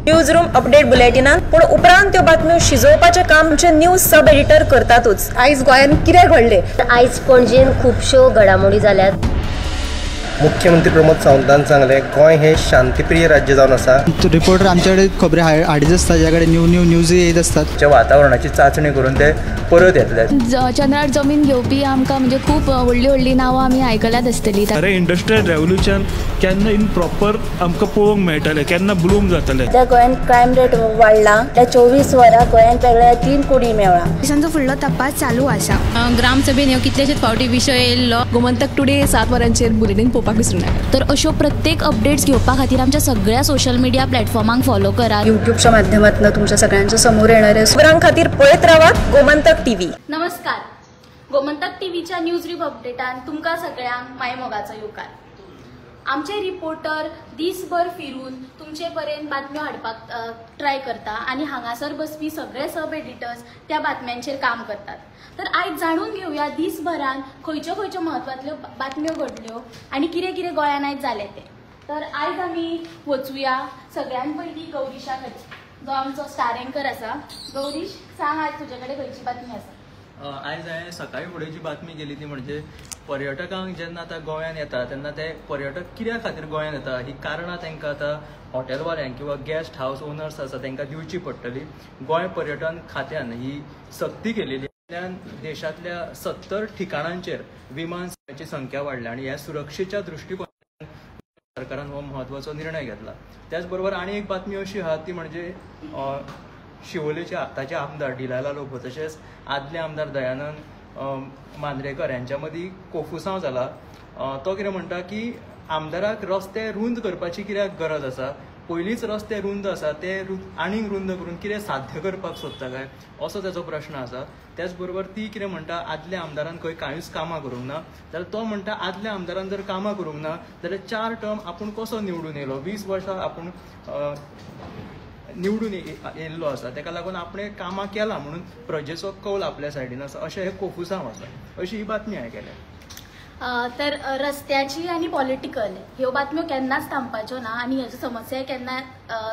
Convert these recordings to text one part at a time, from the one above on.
News room update बुलेटिनान, पूण उपरांत त्यो बातम्यो शिजोवपाचें काम आमचे न्यूज सब एडिटर करतातूच. आयज गोंयांत कितें घडलें? आयज पणजेन खुबश्यो घडामोडी जाल्यात. मुख्यमंत्री प्रमोद सावंतान सांगलें, गोंय हे शांतिप्रिय राज्य जावन आसा. रिपोर्टर आमच्याकडे खबरी हाडीत आसता, ज्या कडेन न्यू न्यू न्यूज येत आसतात. वातावरणाची चाचणी करून ते परत येतले. चंद्रार जमीन घेवपी आमकां म्हणजे खूब व्हडली व्हडली नांवां आमी आयकल्यात आसतली. अरे इंडस्ट्रियल रेव्होल्युशन केन्ना इन प्रॉपर आमकां पळोवंक मेळटलें, केन्ना ब्लूम जातलें. त्या गोंयांत क्रायम रेट वाडला, त्या 24 वरां गोंयांत वेगळ्या 3 कोटी मेळ्ळा. पोलिसांचो फुडलो तपास चालू आसा. ग्रामसभेन ह्यो कितलेशेच फावटी विशय येयल्लो. गोमंतक टुडे 7 वरांचेर बुलेटीन पळोवपाक विसरूं नाका. तर अश्यो प्रत्येक अपडेट्स घेवपा खातीर आमच्या सगळ्या सोशल मिडिया प्लॅटफॉर्मांक फॉलो करात. युट्यूबच्या माध्यमातून तुमच्या सगळ्यांच्या समोर येणारे खबरां खातीर पळयत रावात गोमंतक टीव्ही. नमस्कार, गोमंतक टीव्हीच्या न्यूज रूम अपडेटान तुमकां सगळ्यांक मायमोगाचो येवकार. आमचे रिपोर्टर दीसभर फिरून तुमचे पर्यंत बातम्यो हाडपाक ट्राय करता आनी हांगासर बसपी सगळे सब एडिटर्स त्या बातम्यांचेर काम करतात. तर आयज जाणून घेवया दीसभरान खंयच्यो खंयच्यो म्हत्वातल्यो बातम्यो घडल्यो आनी कितें कितें गोंयांत आयज जालें तें. तर आयज आमी वचुया सगळ्यान पयलीं गौरीशा कडेन, जो आमचो स्टार एंकर आसा. गौरीश, सांग आज तुजे कडेन खंयची बातमी आसा? आयज हांवें सकाळी फुडें जी बातमी केली ती म्हणजे पर्यटकांक जेन्ना आतां गोंयांत येता तेन्ना ते पर्यटक कित्या खातीर गोंयांत येता ही कारणां तांकां आतां हॉटेलवाल्यांक किंवा गेस्ट हावस ओनर्स आसा तांकां दिवची पडटली. गोंय पर्यटन खात्यान ही सक्ती केलेली देशांतल्या 70 ठिकाणांचेर विमान सेवेची संख्या वाडल्या आनी ह्या सुरक्षेच्या दृश्टिकोनान सरकारान हो म्हत्वाचो निर्णय घेतला. त्याच बरोबर आनी एक बातमी अशी आहा ती म्हणजे शिवोलेचे आतांचे आमदार डिलायला लोबो तशेंच आदले आमदार दयानंद मांद्रेकर यांच्या मदीं कोफुसांव जाला. तो कितें म्हणटा की आमदाराक रस्ते रुंद करपाची कित्याक गरज आसा, पयलींच रस्ते रुंद आसा ते आनीक रुंद करून कितें साध्य करपाक सोदता काय असो ताचो प्रश्न आसा. त्याच बरोबर ती कितें म्हणटा आदल्या आमदारान खंय कांयूच कामां करूंक ना, जाल्यार तो म्हणटा आदल्या आमदारान जर कामां करूंक ना जाल्यार 4 टर्म आपूण कसो निवडून येयलो, 20 वर्सां आपूण निवडून येयल्लो आसा, ताका लागून आपणें कामां केलां म्हणून प्रजेचो कौल आपल्या सायडीन आसा, अशें हें कोफुसांव आसा, अशी ही बातमी हांवें केल्या. तर रस्त्याची आनी पॉलिटिकल ह्यो बातम्यो केन्नाच थांबपाच्यो ना आनी ह्यो समस्या केन्ना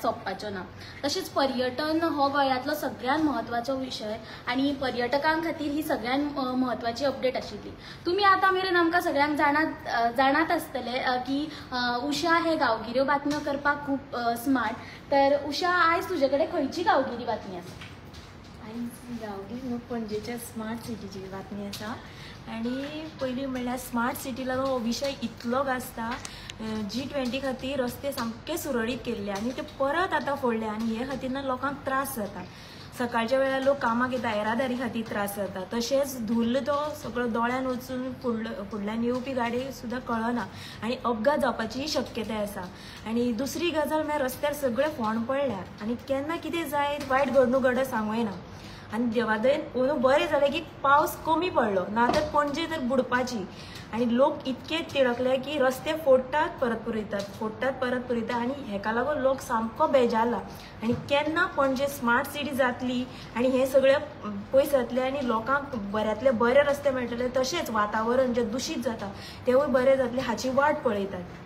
सोंपपाच्यो ना. तशेंच पर्यटन हो गोंयांतलो सगळ्यांत म्हत्वाचो विशय आनी पर्यटकां खातीर ही सगळ्यांत म्हत्वाची अपडेट आशिल्ली. तुमी आतां मेरेन आमकां सगळ्यांक जाणात आसतले की उषा हे गांवगिऱ्यो बातम्यो करपाक खूब स्मार्ट. तर उषा, आयज तुजे कडेन खंयची गांवगिरी बातमी आसा? आयज गांवगिरी न्हू पणजेच्या स्मार्ट सिटीची बातमी आसा. आनी पयलीं म्हणल्यार स्मार्ट सिटी लागून हो विशय इतलो गाजता. G20 खातीर रस्ते सामके सुरळीत केल्ले आनी ते परत आतां फोडले आनी हे खातीर ना लोकांक त्रास जाता. सकाळच्या वेळार लोक कामाक येता, येरादारी खातीर त्रास जाता. तशेंच धुल्ल तो सगळो दोळ्यान वचून फुडल्यान येवपी गाडी सुद्दां कळना आनी अपघात जावपाचीय शक्यताय आसा. आनी दुसरी गजाल म्हळ्यार रस्त्यार सगळे फोंड पडल्या आनी केन्ना कितें जायत वायट घडणूक घडत सांगू येना. आनी देवादयेन अंदू बरें जालें की पावस कमी पडलो, ना तर पणजे तर बुडपाची. आनी लोक इतके तिडकले की रस्ते फोडटात परत पुरयतात, फोडटात परत पुरयतात आनी हेका लागून लोक सामको बेजारला. आनी केन्ना पणजे स्मार्ट सिटी जातली आनी हें सगळें पयस जातलें आनी लोकांक बऱ्यांतले बरे रस्ते मेळटले, तशेंच वातावरण जें दुशीत जाता तेवूय बरें जातलें हाची वाट पळयतात.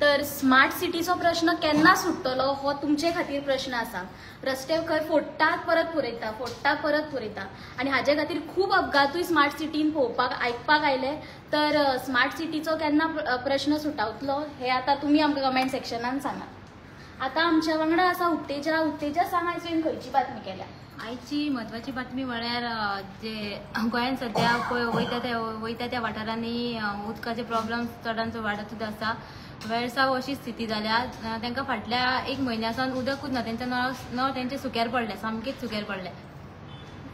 तर स्मार्ट सिटीचो प्रश्न केन्ना सुट्टलो हो तुमचे खातीर प्रश्न आसा. रस्ते खंय फोडटात परत पुरयता, फोडटा परत पुरयता आनी हाजे खातीर खूब अपघातूय स्मार्ट सिटीन पळोवपाक आयकपाक आयले. तर स्मार्ट सिटीचो केन्ना प्रश्न सुटावतलो हे आतां तुमी आमकां कमेंट सेक्शनान सांगात. आतां आमच्या वांगडा आसा उत्तेजा. उत्तेजा, सांग आयज तुवें खंयची बातमी केल्या? आयची म्हत्वाची बातमी म्हळ्यार जे गोंयांत सद्या पळय वयता त्या वाठारांनी उदकाचे प्रॉब्लम चडान चड वाडतूच आसा. वेळसाव अशी स्थिती जाल्या, तांकां फाटल्या 1 म्हयन्या सावन उदकूच ना. तेंच्या नळ तेंचे सुक्यार पडले, सामकेच सुक्यार पडले,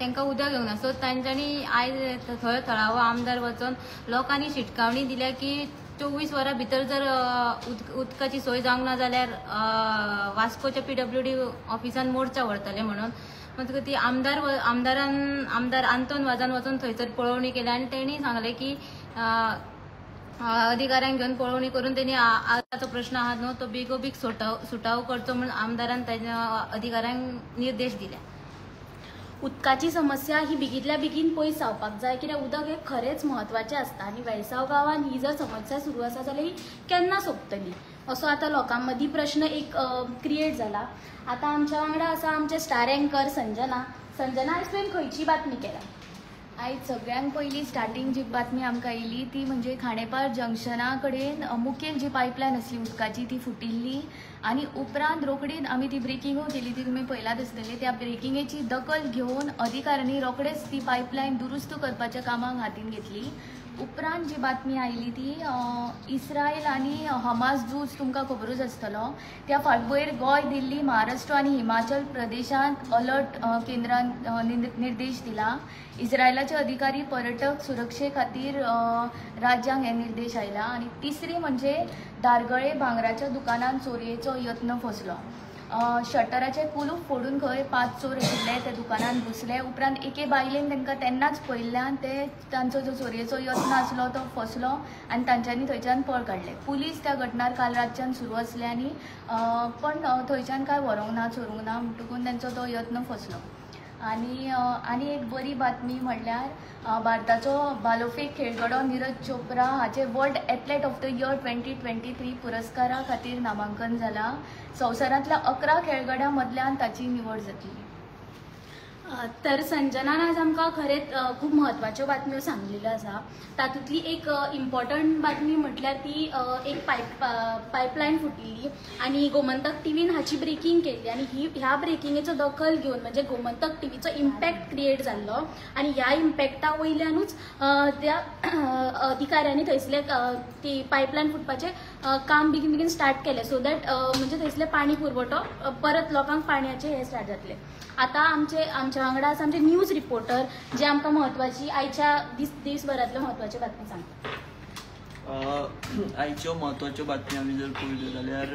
तांकां उदक येवना. सो तांच्यांनी आयज थंय थळावो आमदार वचून लोकांनी शिटकावणी दिल्या की 24 वरां भितर जर उदकाची सोय जावंक ना जाल्यार वास्कोच्या PWD ऑफिसान मोर्चा व्हरतले म्हणून. म्हणटकच ती आमदार आंतोन वाजान वचून थंयसर पळोवणी केली आनी तेणी सांगलें की अधिकाऱ्यांक घेवन पळोवणी करून तेणी आताचो प्रश्न आहा न्हू तो बेगोबेग सुटाव करचो म्हणून आमदारान ताच्या अधिकाऱ्यांक निर्देश दिले. उदकाची समस्या ही बेगीतल्या बेगीन पयस जावपाक जाय, कित्याक उदक हें खरेंच म्हत्वाचें आसता आनी वेळसांव गांवांत ही जर समस्या सुरू आसा जाल्यार ही केन्ना सोंपतली. असो आतां लोकां मदीं प्रश्न एक क्रिएट जाला. आतां आमच्या वांगडा आसा आमचे स्टार एंकर संजना. संजना, आयज तुवें खंयची बातमी केल्या? आयज सगळ्यांत पयलीं स्टार्टींग जी बातमी आमकां येयली ती म्हणजे खांडेपार जंक्शना कडेन मुखेल जी पायपलायन आसली उदकाची ती फुटिल्ली आनी उपरांत रोखडीच आमी ती ब्रेकिंगूय केली, ती तुमी पळयलात आसतली. त्या ब्रेकिंगेची दखल घेवन अधिकाऱ्यांनी रोखडेच ती पायपलायन दुरुस्त करपाच्या कामाक हातीन घेतली. उपरांत जी बातमी आयली ती इस्रायल आनी हमास झूज तुमकां खबरूच आसतलो. त्या फाटभुंयेर गोंय, दिल्ली, महाराष्ट्र आनी हिमाचल प्रदेशांत अलर्ट केंद्रान निर्देश दिला. इस्रायलाचे अधिकारी पर्यटक सुरक्षे खातीर राज्यांक हे निर्देश आयला. आनी तिसरी म्हणजे दारगळे भांगराच्या दुकानान चोरयेचो यत्न फसलो. शटराचे कुलूप फोडून खंय 5 चोर आशिल्ले ते दुकानान घुसले. उपरांत एके बायलेन तांकां तेन्नाच पळयल्ल्यान ते तांचो जो चोरयेचो यत्न आसलो तो फसलो आनी तांच्यांनी थंयच्यान पळ काडले. पुलीस त्या घटनार काल रातच्यान सुरू आसले आनी पण थंयच्यान कांय व्हरूंक ना, चोरूंक ना, म्हणटकून तांचो तो यत्न फसलो. आनी आनी एक बरी बातमी म्हणल्यार भारताचो भालोफेक खेळगडो नीरज चोप्रा हाचे world athlete of the year 2023 पुरस्कारा खातीर नामांकन जाला. संवसारांतल्या 11 खेळगड्यां मदल्यान ताची निवड जातली. तर संजनान आज आमकां खरेंच खूब म्हत्वाच्यो बातम्यो सांगलेल्यो आसा. तातूंतली एक इम्पॉर्टंट बातमी म्हटल्यार ती एक पायपलायन फुटिल्ली आनी गोमंतक टीव्हीन हाची ब्रेकींग केल्ली आनी ह्या ब्रेकिंगेचो दखल घेवन म्हणजे गोमंतक टीव्हीचो इम्पॅक्ट क्रिएट जाल्लो आनी ह्या इम्पॅक्टा वयल्यानूच त्या अधिकाऱ्यांनी थंयसले ती पायपलायन फुटपाचें काम बेगीन बेगीन स्टार्ट केलें, सो that म्हणजे थंयसले पाणी पुरवठो परत लोकांक पाणयाचें हें स्टार्ट जातलें. आतां आमच्या वांगडा आसा आमचे न्यूज रिपोर्टर जे आमकां म्हत्वाची आयच्या दिसभरांतल्यो म्हत्वाच्यो बातमी सांगता. आयच्यो म्हत्वाच्यो बातमी आमी जर पळयल्यो जाल्यार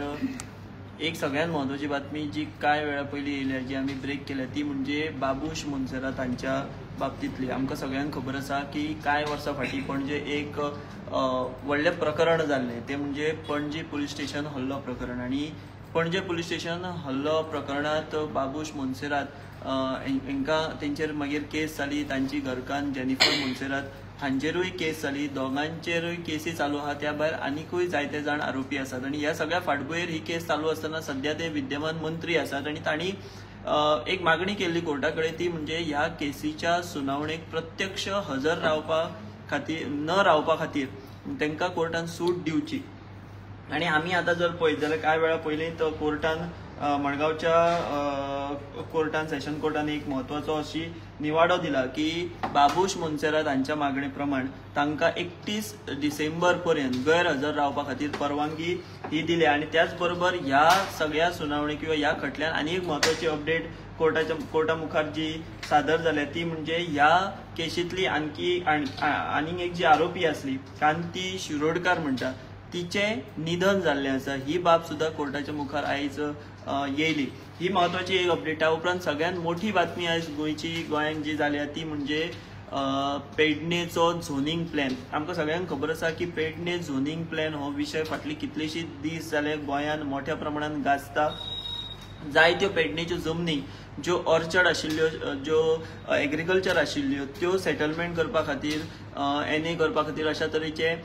एक सगळ्यांत म्हत्वाची बातमी जी कांय वेळा पयलीं येयल्या, जी आमी ब्रेक केल्या, ती म्हणजे बाबूश मोन्सेरात हांच्या बाबतींतली. आमकां सगळ्यांक खबर आसा की कांय वर्सां फाटीं पणजे एक व्हडलें प्रकरण जाल्लें, तें म्हणजे पणजी पुलीस स्टेशन हल्लो प्रकरण. आनी पणजे पुलीस स्टेशन हल्लो प्रकरणांत बाबूश मोन्सेरात हांकां तेंचेर मागीर केस जाली. तांची घरकान्न जेनिफर मोन्सेरात हांचेरूय केस जाली. दोगांचेरूय केसी चालू आहा. त्या भायर आनिकूय जायते जाण आरोपी आसात आनी ह्या सगळ्या फाटभुंयेर ही केस चालू आसतना सद्या ते विद्यमान मंत्री आसात आनी तांणी एक मागणी केल्ली कोर्टा कडेन, ती म्हणजे ह्या केसीच्या सुनावणेक प्रत्यक्ष हजर रावपा खातीर न रावपा खातीर तांकां कोर्टान सूट दिवची. आनी आमी आतां जर पळयत जाल्यार कांय वेळा पयलीं तो कोर्टान मडगांवच्या कोर्टान, सेशन कोर्टान एक म्हत्वाचो अशी निवाडो दिला की बाबूश मोन्सेरात हांच्या मागणे प्रमाण तांकां 31 डिसेंबर पर्यंत गैरहजर रावपा खातीर परवानगी ही दिल्या. आनी त्याच बरोबर ह्या सगळ्या सुनावणी किंवा ह्या खटल्यान आनी एक म्हत्वाची अपडेट कोर्टा मुखार जी सादर जाल्या ती म्हणजे ह्या केशींतली आनीक एक जी आरोपी आसली कांती शिरोडकार म्हणटा तिचें निधन जाल्लें आसा. ही बाब सुद्दां कोर्टाच्या मुखार आयज येयली. ही म्हत्वाची एक अपडेट. त्या उपरांत सगळ्यांत मोठी बातमी आयज गोंयांत जी जाल्या ती म्हणजे पेडणेचो झोनींग प्लॅन. आमकां सगळ्यांक खबर आसा की पेडणे झोनींग प्लॅन हो विशय फाटले कितलेशे दीस जाले गोंयांत मोठ्या प्रमाणान गाजता. जायत्यो पेडणेच्यो जमनी ज्यो ऑर्चर्ड आशिल्ल्यो, ज्यो एग्रीकल्चर आशिल्ल्यो, त्यो सेटलमेंट करपा खातीर, एनए करपा खातीर अशा तरेचे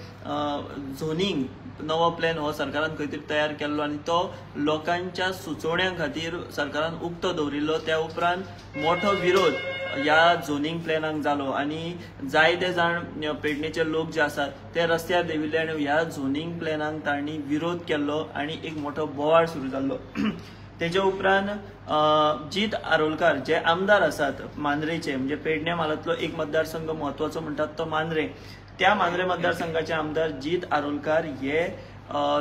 झोनींग नवो प्लॅन हो सरकारान खंय तरी तयार केल्लो आनी तो लोकांच्या सुचोवण्यां खातीर सरकारान उक्तो दवरिल्लो. त्या उपरांत मोठो विरोध ह्या झोनींग प्लॅनाक जालो आनी जायते जाण पेडणेचे लोक जे आसात ते रस्त्यार देंविल्ले आनी ह्या झोनींग प्लॅनाक तांणी विरोध केल्लो आनी एक मोठो बोवाळ सुरू जाल्लो. तेजे उपरांत जीत आरोलकार जे आमदार आसात मांद्रेचे, म्हणजे पेडणे म्हालांतलो एक मतदारसंघ म्हत्वाचो म्हणटात तो मांद्रे, त्या मांद्रे मतदारसंघाचे आमदार जीत आरोलकार हे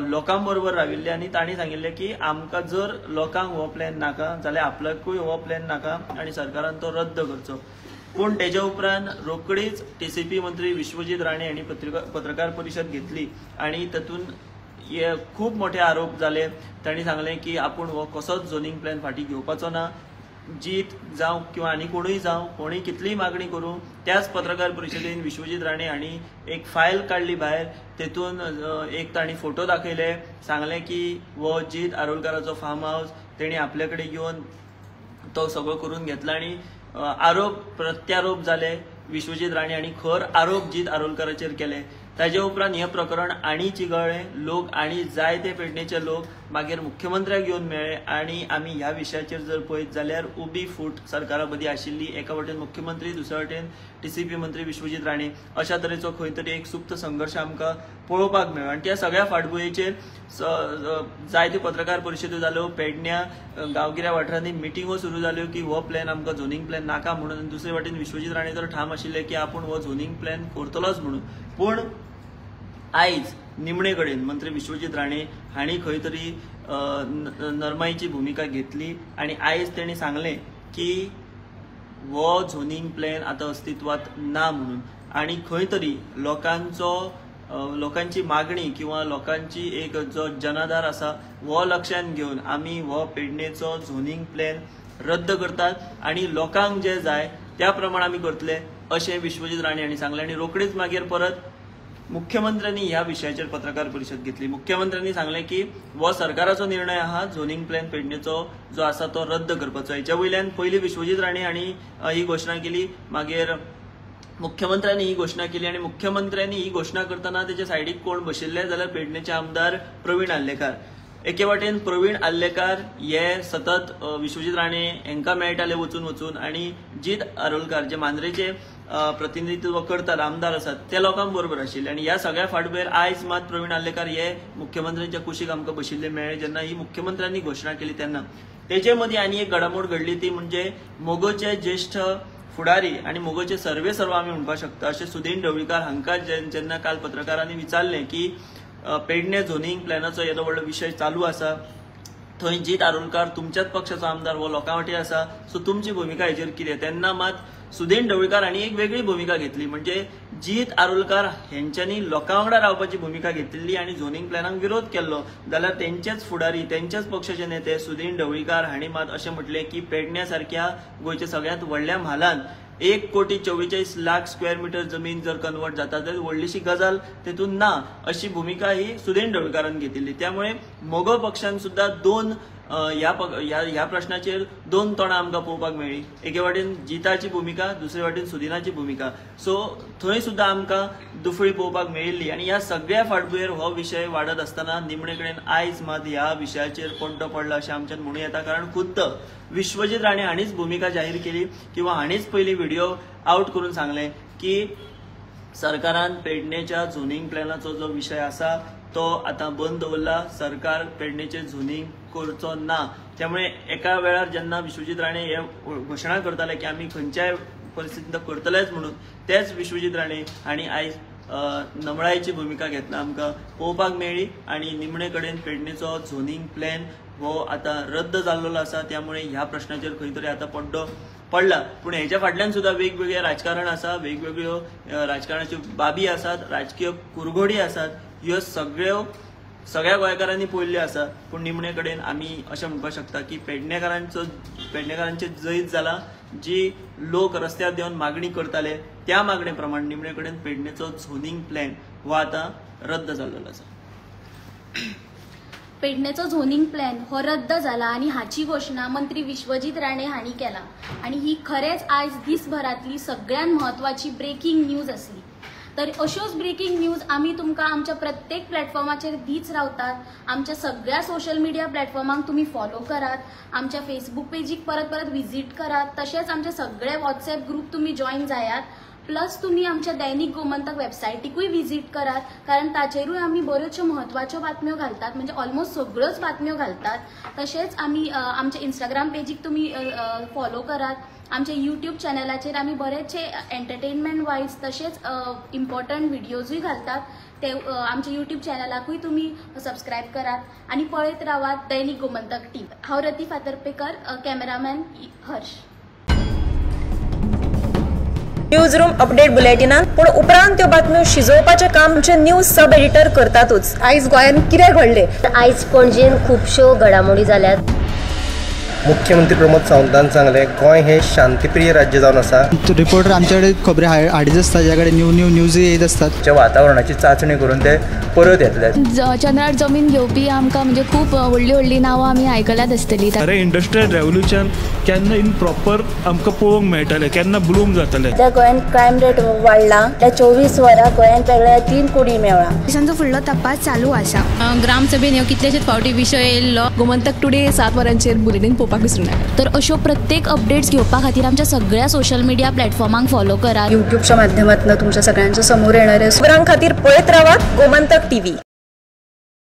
लोकां बरोबर राविल्ले आनी तांणी सांगिल्लें की आमकां जर लोकांक हो प्लॅन नाका जाल्यार आपल्याकूय हो प्लॅन नाका आनी सरकारान तो रद्द करचो. पूण तेजे उपरांत रोखडीच टीसीपी मंत्री विश्वजीत राणे हांणी पत्रकार परिशद घेतली आनी तातूंत हे खूब मोठे आरोप जाले. तांणी सांगलें की आपूण हो कसोच झोनींग प्लॅन फाटीं घेवपाचो ना, जीत जावं किंवा आनी कोणूय जावं, कोणूय कितलीय मागणी करूं. त्याच पत्रकार परिशदेन विश्वजीत राणे हांणी एक फायल काडली भायर, तेतून एक तांणी फोटो दाखयले, सांगलें की हो जीत आरोलकाराचो फार्म हावस तेणी आपल्या कडेन येवन तो सगळो करून घेतला आनी आरोप प्रत्यारोप जाले. विश्वजीत राणे हांणी खर आरोप जीत आरोलकाराचेर केले. ताजे उपरांत हें प्रकरण आनी चिगळ्ळें, लोक आनी जायते पेडणेचे लोक मागीर मुख्यमंत्र्याक येवन मेळ्ळे आनी आमी ह्या विशयाचेर जर पळयत जाल्यार उबी फूट सरकारा मदीं आशिल्ली. एका वटेन मुख्यमंत्री, दुसऱ्या वटेन टीसीपी मंत्री विश्वजीत राणे, अशा तरेचो खंय तरी एक सुप्त संघर्श आमकां पळोवपाक मेळ्ळो. आनी त्या सगळ्या फाटभुंयेचेर जायत्यो पत्रकार परिशदो जाल्यो, पेडण्या गांवगिऱ्या वाठारांनी मिटिंगो सुरू जाल्यो की हो प्लॅन आमकां झोनींग प्लॅन नाका म्हणून. आनी दुसरे वटेन विश्वजीत राणे तर ठाम आशिल्ले की आपूण हो झोनींग प्लॅन करतलोच म्हणून. पूण आयज निमणे कडेन मंत्री विश्वजीत राणे हांणी खंय तरी नरमाईची भुमिका घेतली आनी आयज तेणी सांगलें की हो झोनींग प्लॅन आतां अस्तित्वांत ना म्हणून. आनी खंय तरी लोकांची मागणी किंवा लोकांची एक जो जनाधार आसा हो लक्षांत घेवन आमी हो पेडणेचो झोनींग प्लॅन रद्द करतात आनी लोकांक जे जाय त्या प्रमाण आमी करतले अशें विश्वजीत राणे हांणी सांगलें. आनी रोखडीच मागीर परत मुख्यमंत्र्यांनी ह्या विशयाचेर पत्रकार परिशद घेतली. मुख्यमंत्र्यांनी सांगलें की हो सरकाराचो निर्णय आहा, झोनींग प्लॅन पेडणेचो जो आसा तो रद्द करपाचो. हेच्या वयल्यान पयलीं विश्वजीत राणे हांणी ही घोशणा केली, मागीर मुख्यमंत्र्यांनी ही घोशणा केली. आनी मुख्यमंत्र्यांनी ही घोशणा करतना तेच्या सायडीक कोण बशिल्ले जाल्यार पेडणेचे आमदार प्रवीण आर्लेकार. एके वाटेन प्रवीण आर्लेकार हे सतत विश्वजीत राणे हांकां मेळटाले वचून वचून, आनी जीत आरोलकार जे मांद्रेचे प्रतिनिधित्व करतात, आमदार आसात, ते लोकांक बरोबर आशिल्ले. आनी ह्या सगळ्या फाटभुंयेर आयज मात प्रवीण आर्लेकार हे मुख्यमंत्र्यांच्या कुशीक आमकां बशिल्ले मेळ्ळे जेन्ना ही मुख्यमंत्र्यांनी घोशणा केली तेन्ना. तेचे मदीं आनी एक घडामोड घडली ती म्हणजे मोगोचे ज्येश्ठ फुडारी आनी मोगोचे सर्वे सर्व आमी म्हणपाक शकता अशे सुदीन ढवळीकार हांकां जेन्ना काल पत्रकारांनी विचारलें की पेडणे झोनींग प्लॅनाचो येदो व्हडलो विशय चालू आसा, थंय जीत आरोलकार तुमच्याच पक्षाचो आमदार हो लोकां वाटेर आसा, सो तुमची भुमिका हेचेर कितें, तेन्ना मात सुदीन ढवळीकार हांणी एक वेगळी भुमिका घेतली. म्हणजे जीत आरोलकार हेंच्यांनी लोकां वांगडा रावपाची भुमिका घेतिल्ली आनी झोनींग प्लॅनाक विरोध केल्लो, जाल्यार तेंचेच फुडारी, तेंच्याच पक्षाचे नेते सुदीन ढवळीकार हांणी मात अशें म्हटलें की पेडण्या सारक्या गोंयच्या सगळ्यांत व्हडल्या म्हालान 1,44,00,000 स्क्वेअर मिटर जमीन जर कन्वर्ट जाता तर व्हडलीशी गजाल तेतून ना, अशी भुमिका ही सुदीन ढवळीकारान घेतिल्ली. त्यामुळे मोगो पक्षान सुद्दां दोन ह्या प्रश्नाचेर दोन तोंडां आमकां पळोवपाक मेळ्ळी. एके वाटेन जिताची भुमिका, दुसरे वाटेन सुदिनाची भुमिका. सो थंय सुद्दां आमकां दुफळी पळोवपाक मेळिल्ली. आनी ह्या सगळ्या फाटभुंयेर हो विशय वाडत आसतना निमणे कडेन आयज मात ह्या विशयाचेर पड्डो पडला अशें आमच्यान म्हणूं येता. कारण खुद्द विश्वजीत राणे हांणीच भुमिका जाहीर केली किंवा हांणीच पयलीं व्हिडिओ आवट करून सांगलें की सरकारान पेडणेच्या झोनींग प्लॅनाचो जो विशय आसा तो आतां बंद दवरला, सरकार पेडणेचें झोनींग करचो ना. त्यामुळे एका वेळार जेन्ना विश्वजीत राणे हे घोशणा करताले की आमी खंयच्याय परिस्थितींत करतलेच म्हणून, तेच विश्वजीत राणे हांणी आयज नमळायेची भुमिका घेतना आमकां पळोवपाक मेळ्ळी. आनी निमणे कडेन पेडणेचो झोनींग प्लॅन हो आतां रद्द जाल्लो आसा. त्यामुळे ह्या प्रश्नाचेर खंय तरी आतां पड्डो पडला. पूण हेच्या फाटल्यान सुद्दां वेगवेगळे राजकारण आसा, वेगवेगळ्यो राजकारणाच्यो बाबी आसात, राजकीय कुरघोडी आसात, ह्यो सगळ्यो सगळ्या गोंयकारांनी पळयल्ल्यो आसा. पूण निमणे कडेन आमी अशें म्हणपाक शकता की पेडणेकारांचें जैत जाला. जी लोक रस्त्यार देंवन मागणी करताले त्या मागणे प्रमाण निमणे कडेन पेडणेचो झोनींग प्लॅन हो आतां रद्द जाल्लो आसा. पेडणेचो झोनींग प्लॅन हो रद्द जाला आनी हाची घोशणा मंत्री विश्वजीत राणे हांणी केला. आनी ही खरेंच आयज दिसभरांतली सगळ्यांत म्हत्वाची ब्रेकींग न्यूज आसली. तर अश्योच ब्रेकींग न्यूज आमी तुमकां आमच्या प्रत्येक प्लॅटफॉर्माचेर दीत रावतात. आमच्या सगळ्या सोशल मिडिया प्लॅटफॉर्मांक तुमी फॉलो करात, आमच्या फेसबूक पेजीक परत परत विजीट करात, तशेंच आमचे सगळे वॉट्सएप ग्रूप तुमी जॉयन जायात. प्लस तुमी आमच्या दैनिक गोमंतक वेबसायटीकूय विजीट करात, कारण ताचेरूय आमी बऱ्योचश्यो म्हत्वाच्यो बातम्यो घालतात, म्हणजे ऑलमोस्ट सगळ्योच बातम्यो घालतात. तशेंच आमी आमच्या इंस्टाग्राम पेजीक तुमी फॉलो करात, आमच्या यूट्यूब चॅनलाचेर आमी बरेचशे एंटरटेनमेंट वायज तशेंच इम्पॉर्टंट व्हिडियोजूय घालतात. ते आमच्या यूट्यूब चॅनलाकूय तुमी सबस्क्रायब करात आनी पळयत रावात दैनिक गोमंतक टीव्ही. हांव Rati Fatarpekar, cameraman Harsh. News room update बुलेटिनान पूण उपरांत त्यो बातम्यो शिजोवपाचें काम आमचे न्यूज सब एडिटर करतातूच. आयज गोंयांत कितें घडलें? आयज पणजेन खुबश्यो घडामोडी जाल्यात. मुख्यमंत्री प्रमोद सावंतान सांगलें गोंय हें शांतीप्रिय राज्य जावन आसा. रिपोर्टर आमचे कडेन खबरी हाडीत आसता, ज्या कडेन न्यू न्यू न्यूज येत आसतात. वातावरणाची चांचणी करून ते परत येतले. चंद्रार जमीन घेवपी आमकां म्हणजे खूब व्हडली व्हडली नांवां आमी आयकल्यात आसतली. खरें इंडस्ट्रियल रेवोल्युशन केन्ना इन प्रॉपर आमकां पळोवंक मेळटलें, केन्ना ब्लूम जातलें. सध्या गोंयांत क्रायम रेट वाडला. त्या 24 वरां गोंयांत वेगळ्या 3 कोटी मेळ्ळा. पोलिसांचो फुडलो तपास चालू आसा. ग्रामसभेन ह्यो कितलेशेच फावटी विशय येयल्लो. गोमंतक टुडे 7 वरांचेर बुलेटीन पळोवपाक विसरूं नाका. तर अश्यो प्रत्येक अपडेट्स घेवपा खातीर आमच्या सगळ्या सोशल मिडिया प्लॅटफॉर्मांक फॉलो करात. यूट्यूबच्या माध्यमातून तुमच्या सगळ्यांच्या समोर येणारे खबरां खातीर पळयत रावात गोमंतक टीव्ही.